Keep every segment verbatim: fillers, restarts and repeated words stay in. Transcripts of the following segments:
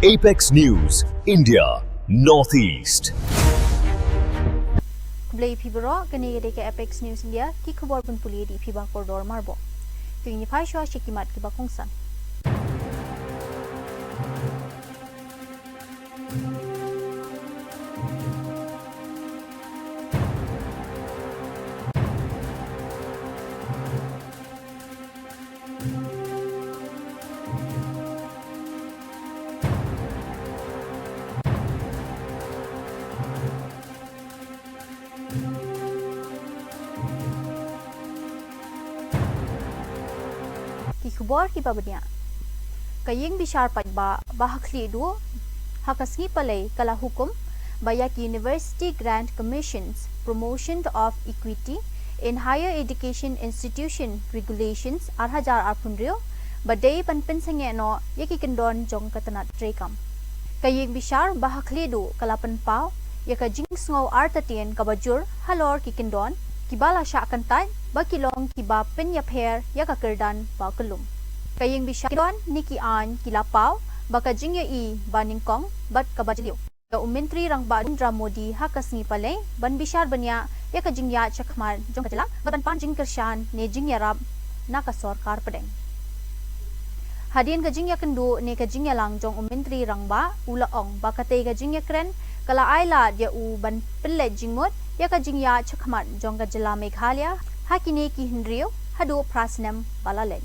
Apex News, India, Northeast. Khublei phi baroh, kane ka dei ka Apex News India, ki khubor ban pule da i Phiba Kordor Marbok. To ngin ïa phai shuwa sha ki mat kiba kongsan. Ki khubor kiba bniah. Ka ïing bishar paidbah ba ha Khliehduh ha ka sngi Palei ka la hukum ba ïa ki University Grant Commission's Promotion of Equity in Higher Education Institution Regulations ar hajar arphew hynriew ba dei ban pynsangeh noh ïa ki kyndon jong ka tnat treikam. Ka ïing bishar ba ha Khliehduh ka la pynpaw ïa ka jingsngew artatien kaba jur halor ki kyndon kiba la shah kyntait ba ki long kiba pynïapher ïa ka kyrdan ba kyllum. Ka ïing bishar kyndon ne ki aiñ ki la paw ba ka jingïohi ba nyngkong bad kaba jylliew ïa u Myntri Rangbah Narendra Modi ha ka sngi Palei ban bishar bniah ïa ka jingïaid shakhmat jong ka jylla bad ban pan jingkyrshan ne jingïarap na ka sorkar pdeng. Hadien ka jingïakynduh ne ka jingïalang jong u Myntri Rangbah, u la ong ba katei ka jingïakren ka la ai lad ïa u ban pynleit jingmut ïa ka jingïaid shakhmat jong ka jylla Meghalaya ha kine ki hynriew haduh phra snem ba la leit.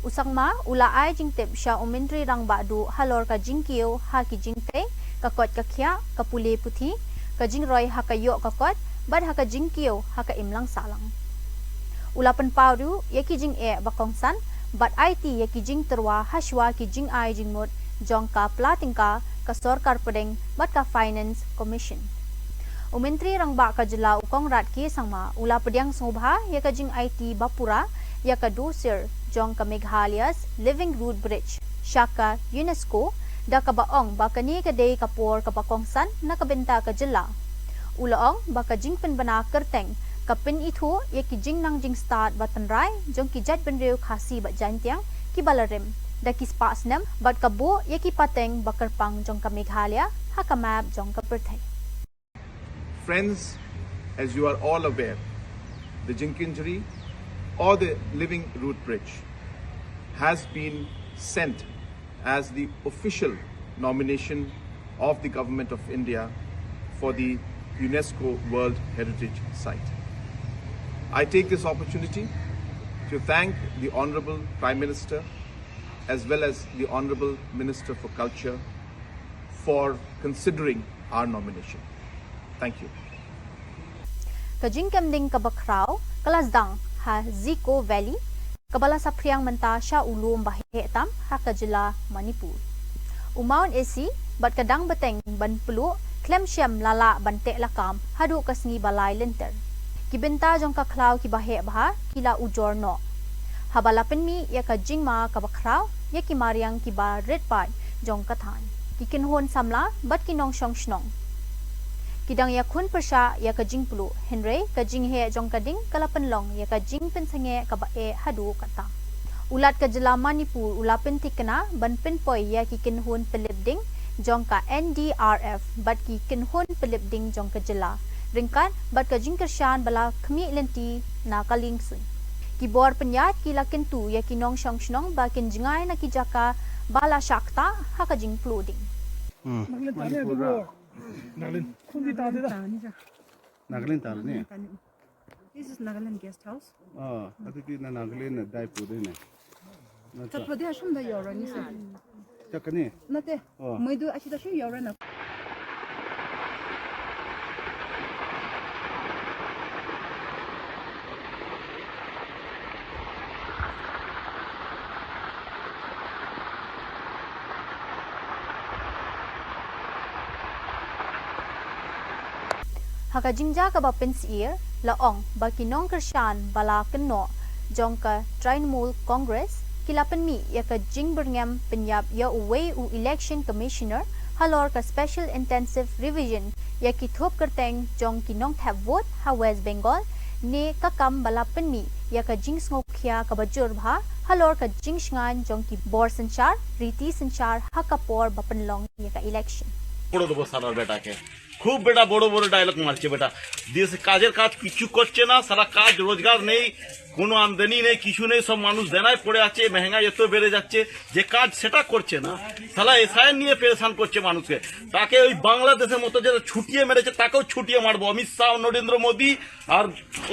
U Sangma u la ai jingtip sha u Myntri Rangbah Duh halor ka jingkiew ha ki jingtei, ka koit ka khiah, ka pule puthi, ka jingroi ha ka ïoh ka kot bad ha ka jingkiew ha ka imlang sahlang. U la pynpaw ruh ïa ki jingeh ba kongsan bad aiti ïa ki jingtyrwa hashwa ki jingai jingmut jong ka pla tyngka ka sorkar pdeng bad ka Finance Commission. U Myntri Rangbah ka jylla u Conrad K Sangma u la pdiang sngewbha ïa ka jingaiti ba pura ïa ka dossier jong ka Meghalaya's Living Root Bridge sha ka UNESCO da kaba ong ba kane ka dei ka por kaba kongsan na ka bynta ka jylla. U la ong ba ka jingpynbna kyrteng ka pynithuh ïa ki jingnang jingstad ba tynrai jong ki jaitbynriew Khasi bad Jaintia kiba la rim da ki spah snem bad ka buh ïa ki pateng ba kyrpang jong ka Meghalaya ha ka map jong ka pyrthei. Friends, as you are all aware, the Jingkinjri or the Living Root Bridge has been sent as the official nomination of the Government of India for the UNESCO World Heritage Site. I take this opportunity to thank the Honorable Prime Minister as well as the Honorable Minister for Culture for considering our nomination. Thank you. Ka jingkem ding kaba khraw ka la sdang ha Ziko Valley, kaba la saphriang mynta sha u lum ba heh tam ha ka jylla Manipur. U maun esi bad ka dang bteng ban pluh khlem shem la lah ban teh lakam haduh ka sngi ba lai lynter. Ki bynta jong ka khlaw kiba heh bha ki la ujor noh, haba la pynmih ïa ka jingma kaba khraw ïa ki mariang kiba rit paid jong ka thaiñ, ki kynhun samla bad ki nongshong shnong. Ki dang ïakhun pyrshah ïa ka jingpluh, hynrei ka jingheh jong ka ding ka la pynlong ïa ka jingpynsangeh kaba eh haduh katta. U Lat ka jylla Manipur u la pynthikna ban pynpoi ïa ki kynhun pynlip ding jong ka N D R F bad ki kynhun pynlip ding jong ka jylla, ryngkat bad ka jingkyrshan ba la khmih lynti na ka liengsuiñ. Ki bor pynïaid ki la kyntu ïa ki nongshong shnong ba kin jngai na ki jaka ba la shah ktah ha ka jingpluh ding. Hmm. Manipur. Nagaland. Nagaland tal ne. This is Nagaland guest house. Ah, ati ki na Nagaland na dai pu de ne. Na ta. Chapade ashum da yora ni sa. Chakani. Na te. Oh. Mai du achi da shu yora na. Ha ka jingjia kaba pynsyier, la ong ba ki nongkyrshan ba la kynnoh jong ka Trinamool Congress ki la pynmih ïa ka jingbyrngem pynïap ïa uwei u Election Commissioner halor ka Special Intensive Revision ïa ki thup kyrteng jong ki nongthep vote ha West Bengal, ne ka kam ba la pynmih ïa ka jingsngewkhia kaba jur bha halor ka jingshngaiñ jong ki bor synshar, riti synshar ha ka por ba pynlong ïa ka election. করে দেবো সালার বেটাকে। খুব বেটা বড় বড় ডায়লগ মারছে বেটা। দেশে কাজের কাজ কিচ্ছু করছে না, সারা কাজ রোজগার নেই, কোনো আমদানি নেই, কিছু নেই, সব মানুষ দেনায় পড়ে আছে, মেহেঙ্গাই এত বেড়ে যাচ্ছে, যে কাজ সেটা করছে না, সালা এসআইআর নিয়ে পেরেশান করছে মানুষকে। তাকে ওই বাংলাদেশের মতো যেটা ছুটিয়ে মেরেছে, তাকেও ছুটিয়ে মারবো। অমিত শাহ, নরেন্দ্র মোদী আর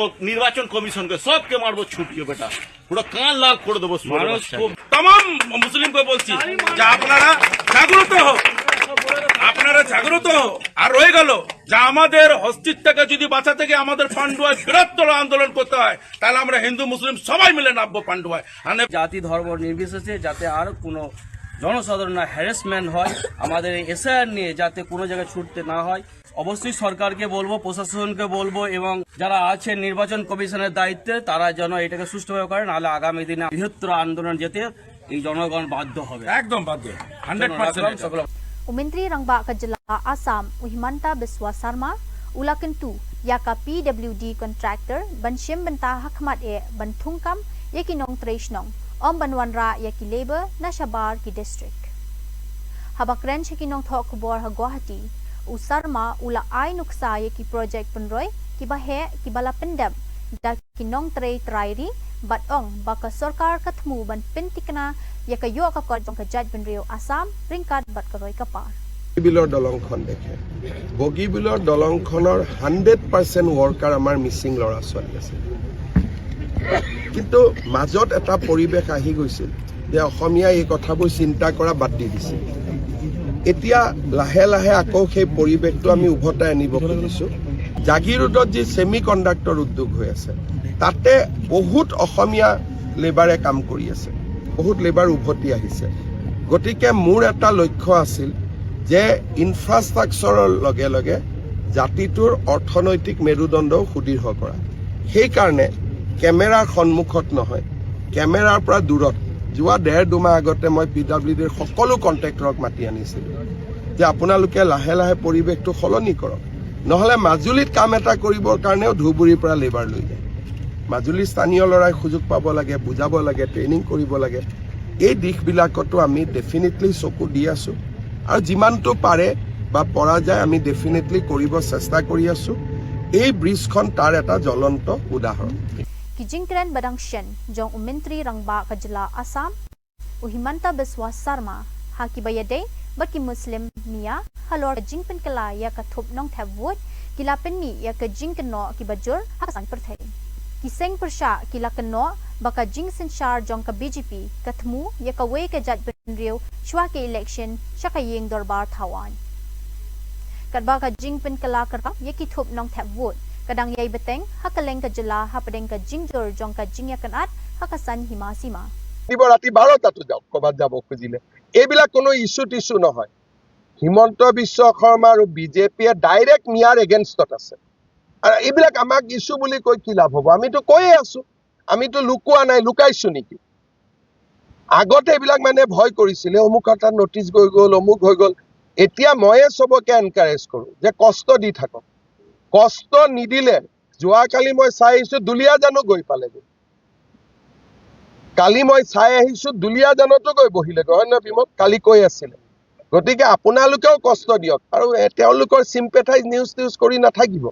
ও নির্বাচন কমিশনকে, সবকে মারবো ছুটিয়ে বেটা। পুরো কান লাল করে দেবো। মানুষ খুব তামাম মুসলিমকে বলছি যে আপনারা জাগ্রত হও, আপনারা জাগ্রত হও। আর রয়ে গেল যে আমাদের অস্তিত্বকে যদি বাঁচাতে গিয়ে আমাদের পান্ডুয়ায় বৃহত্তর আন্দোলন করতে হয়, তাহলে আমরা হিন্দু মুসলিম সবাই মিলে নামবো পান্ডুয়ায়। আর নে- জাতি ধর্ম নির্বিশেষে যাতে আর কোনো জনসাধারণের হ্যারাসমেন্ট হয়, আমাদের এই এসআইআর নিয়ে যাতে কোনো জায়গায় ছুটতে না হয়, অবশ্যই সরকারকে বলবো, প্রশাসনকে বলবো এবং যারা আছেন নির্বাচন কমিশনের দায়িত্বে তারা যেন এটাকে সুষ্ঠুভাবে করেন, নাহলে আগামী দিনে বৃহত্তর আন্দোলন যেতে এই জনগণ বাধ্য হবে। একদম বাধ্য, হান্ড্রেড পার্সেন্ট। সকল U Myntri Rangbah ka jylla Assam, u Himanta Biswa Sarma, u la kyntu ïa ka PWD contractor ban shim bynta ha khmat eh ban thungkam ïa ki nongtrei shnong, ym ban wanrah ïa ki labour na shabar ki district. Haba kren sha ki nongthoh khubor ha Guwahati, u Sarma u la ai nuksa ïa ki project pynroi kiba heh kiba la pyndep da ki nongtrei trai ri, bad ong ba ka sorkar ka thmu ban pynthikna ïa ka ïoh ka kot jong ka jaitbynriew Assam ryngkat bad ka roi ka par. বগীবিলৰ দলংখন দেখে। বগীবিলৰ দলংখনৰ হাণ্ড্ৰেড পাৰ্চেণ্ট ৱৰ্কাৰ আমাৰ মিচিং ল'ৰা ছোৱালী আছে। কিন্তু মাজত এটা পৰিৱেশ আহি গৈছিল যে অসমীয়াই এই কথাবোৰ চিন্তা কৰা বাদ দি দিছিল। এতিয়া লাহে লাহে আকৌ সেই পৰিৱেশটো আমি উভতাই আনিব খুজিছোঁ। জাগিৰোডত যি ছেমি কণ্ডাক্টৰ উদ্যোগ হৈ আছে, তাতে বহুত অসমীয়া লেবাৰে কাম কৰি আছে, বহুত লেবাৰ উভতি আহিছে। গতিকে মোৰ এটা লক্ষ্য আছিল যে ইনফ্ৰাষ্ট্ৰাকচাৰৰ লগে লগে জাতিটোৰ অৰ্থনৈতিক মেৰুদণ্ডও সুদৃঢ় কৰা। সেইকাৰণে কেমেৰাৰ সন্মুখত নহয়, কেমেৰাৰ পৰা দূৰত। যোৱা ডেৰ দুমাহ আগতে মই পি ডাব্লিউ ডিৰ সকলো কণ্ট্ৰেক্টৰক মাতি আনিছিলোঁ যে আপোনালোকে লাহে লাহে পৰিৱেশটো সলনি কৰক, নহ'লে মাজুলীত কাম এটা কৰিবৰ কাৰণেও ধুবুৰীৰ পৰা লেবাৰ লৈ যায়। মাজুলীৰ স্থানীয় ল'ৰাই সুযোগ পাব লাগে, বুজাব লাগে, ট্ৰেইনিং কৰিব লাগে। এই দিশবিলাকতো আমি ডেফিনেটলি চকু দি আছোঁ আৰু যিমানটো পাৰে বা পৰা যায় আমি ডেফিনেটলি কৰিব চেষ্টা কৰি আছোঁ। এই ব্ৰিজখন তাৰ এটা জ্বলন্ত উদাহৰণ। Ki jingkren ba dang shen jong u Myntri Rangbah ka jylla Assam, u Himanta Biswa Sarma, ha kiba ïadei bad ki Muslim Miah halor ka jingpynkylla ïa ka thup nongthep vote, ki la pynmih ïa ka jingkynnoh kiba jur ha ka saiñ pyrthei. Ki seng pyrshah ki la kynnoh ba ka jingsynshar jong ka B J P ka thmu ïa kawei ka jaitbynriew shuwa ka election sha ka ïing dorbar thawaiñ. Katba ka jingpynkylla kyrpang ïa ki thup nongthep vote ka dang ïai bteng ha kylleng ka jylla hapdeng ka jingjur jong ka jingïakynad ha ka saiñ hima sima. দিব ৰাতি বাৰটাতো যাওক, ক'ৰবাত যাব খুজিলে। এইবিলাক কোনো ইছ্যু টিছ্যু নহয়। হিমন্ত বিশ্ব শৰ্মা আৰু বিজেপিয়ে ডাইৰেক্ট মিয়াৰ এগেইনষ্টত আছে। আৰু এইবিলাক আমাক ইছ্যু বুলি কৈ কি লাভ হ'ব? আমিতো কৈয়ে আছোঁ, আমিতো লুকোৱা নাই, লুকাইছোঁ নেকি? আগতে এইবিলাক মানে ভয় কৰিছিলে, অমুক এটা নটিচ গৈ গ'ল, অমুক হৈ গ'ল। এতিয়া ময়ে চবকে এনকাৰেজ কৰোঁ যে কষ্ট দি থাকক, কষ্ট নিদিলে। যোৱাকালি মই চাই আহিছোঁ, দুলীয়াজানো গৈ পালেগৈ। কালি মই চাই আহিছোঁ, দুলীয়াজানতো গৈ বহিলেগৈ, হয় নহয় বিমল? কালি কৈ আছিলে। গতিকে আপোনালোকেও কষ্ট দিয়ক আৰু এ, তেওঁলোকৰ চিম্পেথাইজ নিউজ টিউজ কৰি নাথাকিব।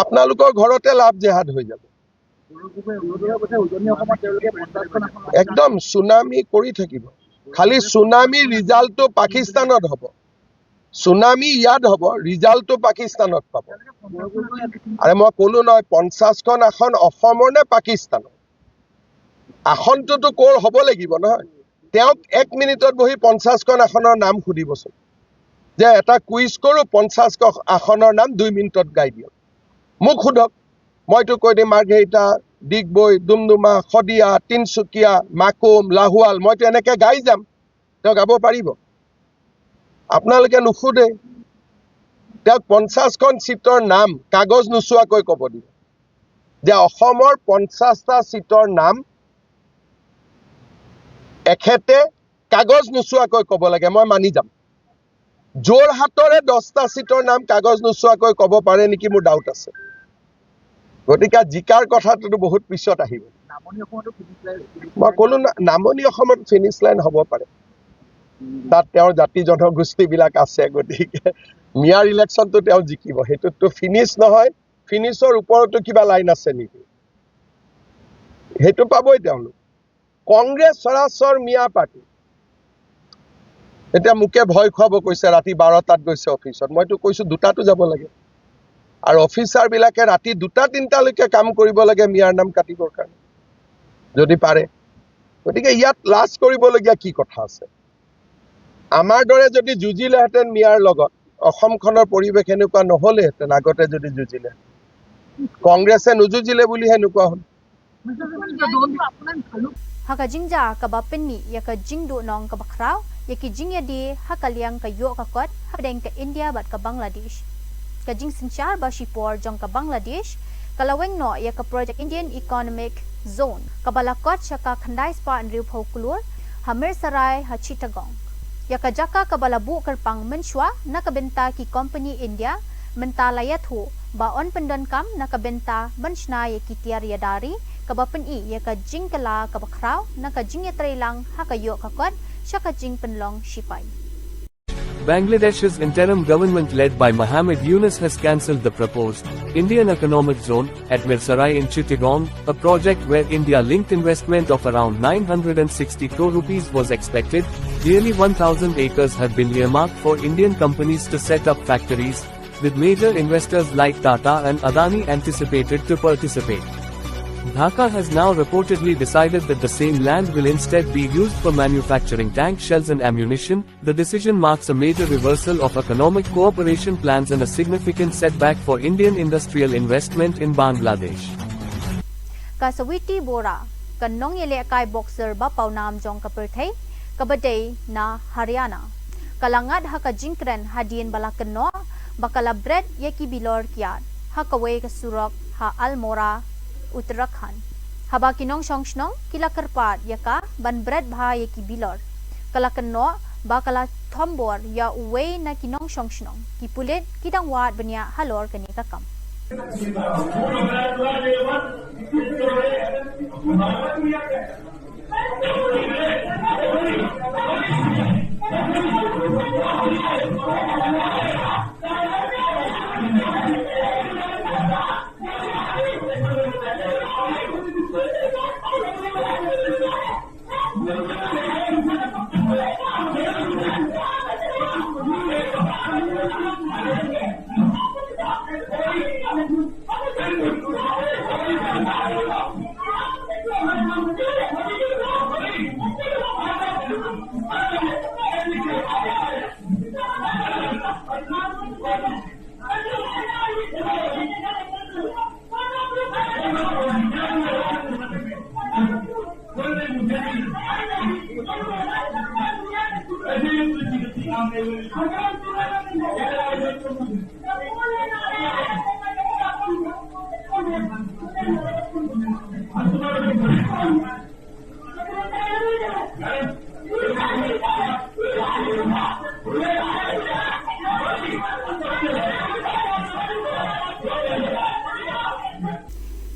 আপোনালোকৰ ঘৰতে লাভ জেহাদ হৈ যাব। একদম চুনামি কৰি থাকিব। খালি চুনামি ৰিজাল্টটো পাকিস্তানত হ'ব। চুনামি ইয়াত হ'ব, ৰিজাল্টটো পাকিস্তানত পাব। আৰে মই ক'লো নহয়, পঞ্চাছখন আসন অসমৰ নে পাকিস্তানৰ? আসনটোতো ক'ৰ হ'ব লাগিব নহয়। তেওঁক এক মিনিটত বহি পঞ্চাছখন আসনৰ নাম সুধিবচোন, যে এটা কুইজ কৰোঁ, পঞ্চাছখন আসনৰ নাম দুই মিনিটত গাই দিয়ক। মোক সোধক, মইতো কৈ দিম মাৰ্ঘেৰিটা, ডিগবৈ, ডুমডুমা, শদিয়া, তিনচুকীয়া, মাকুম, লাহোৱাল, মইতো এনেকে গাই যাম। তেওঁ গাব পাৰিব? আপোনালোকে নুসুধে। তেওঁক পঞ্চাছখন চিটৰ নাম কাগজ নোচোৱাকৈ ক'ব দিব যে অসমৰ পঞ্চাছটা চিটৰ নাম এখেতে কাগজ নোচোৱাকৈ ক'ব লাগে, মই মানি যাম। যোৰহাটৰে দহটা চিটৰ নাম কাগজ নোচোৱাকৈ ক'ব পাৰে নেকি, মোৰ ডাউট আছে। গতিকে জিকাৰ কথাটোতো বহুত পিছত আহিব। মই ক'লো না, নামনি অসমত ফিনিছ লাইন হ'ব পাৰে, তাত তেওঁৰ জাতি জনগোষ্ঠীবিলাক আছে, গতিকে মিয়াৰ ইলেকশ্যনটো তেওঁ জিকিব। সেইটোততো ফিনিছ নহয়, ফিনিছৰ ওপৰতো কিবা লাইন আছে নেকি? সেইটো পাবই তেওঁলোক। কংগ্ৰেছ সৰাসৰ মিয়া পাৰ্টি। এতিয়া মোকে ভয় খুৱাব কৈছে, ৰাতি বাৰটাত গৈছে অফিচত। মইতো কৈছো দুটাতো যাব লাগে। আৰু অফিচাৰবিলাকে ৰাতি দুটা তিনিটালৈকে কাম কৰিব লাগে মিয়াৰ নাম কাটিবৰ কাৰণে, যদি পাৰে। গতিকে ইয়াত লাজ কৰিবলগীয়া কি কথা আছে? আমাৰ দৰে যদি যুঁজিলেহেঁতেন মিয়াৰ লগত, অসমখনৰ পৰিৱেশ এনেকুৱা নহ'লেহেঁতেন। আগতে যদি যুঁজিলে, কংগ্ৰেছে নুযুঁজিলে বুলি সেনেকুৱা হ'ল। Ha ka jingjia kaba pynmih ïa ka jingduhnong kaba khraw ïa ki jingïadei ha ka liang ka ïoh ka kot hapdeng ka India bad ka Bangladesh. Ka jingsynshar ba shipor jong ka Bangladesh ka la weng noh ïa ka project Indian Economic Zone kaba la kot sha ka khyndai spah hynriewphew klur ha Mirsarai ha Chittagong. Ïa ka jaka kaba la buh kyrpang mynshuwa na ka bynta ki kompani India mynta la ïathuh ba yn pyndonkam na ka bynta ban shna ïa ki tiar ïada ri kaba pyni ïa ka jingkylla kaba khraw na ka jingïatreilang ha ka ïoh ka kot sha ka jingpynlong shipai. Bangladesh's interim government led by Mohamed Yunus has cancelled the proposed Indian Economic Zone at Mirsarai in Chittagong, a project where India-linked investment of around nine hundred and sixty crore rupees was expected. Nearly one thousand acres have been earmarked for Indian companies to set up factories, with major investors like Tata and Adani anticipated to participate. Dhaka has now reportedly decided that the same land will instead be used for manufacturing tank shells and ammunition. The decision marks a major reversal of economic cooperation plans and a significant setback for Indian industrial investment in Bangladesh. Ka Sawiti Bora, ka nongïalehkai boxer ba pawnam jong ka pyrthei, kaba dei na Haryana, ka la ngat ha ka jingkren hadien ba la kynnoh ba ka la bret ïa ki bilor kiad ha kawei ka surok ha Almora, Uttarakhand. Haba ki nongshong shnong ki la kyrpad ïa ka ban bret bha ïa ki bilor, ka la kynnoh ba ka la thombor ïa uwei na ki nongshong shnong. Ki pulit ki dang wad bniah halor kane ka kam.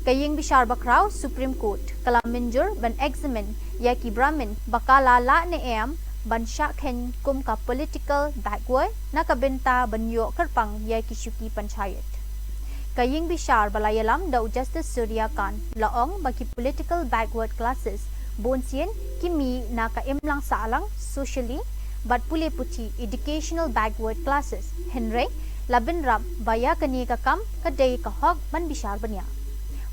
Ka ïing bishar bakhraw Supreme Court ka la mynjur ban examine ïa ki Brahmin ba ka la lah ne em ban shah kheiñ kum ka political backward na ka bynta ban ïoh kyrpang ïa ki shuki panchayat. Ka ïing bishar ba la ïalam da u Justice Surya Kant la ong ba ki political backward classes bunsien ki mih na ka imlang sahlang socially bad pule puthi educational backward classes, hynrei la bynrap ba ïa kane ka kam ka dei ka hok ban bishar bniah.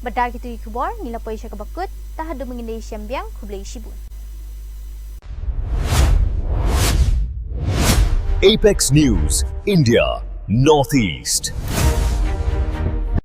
Bad da kito ki khubor ngi la poi sha kaba kut, te haduh mynnin ngin ïashem biang, khublei shibun. Apex News, India, Northeast.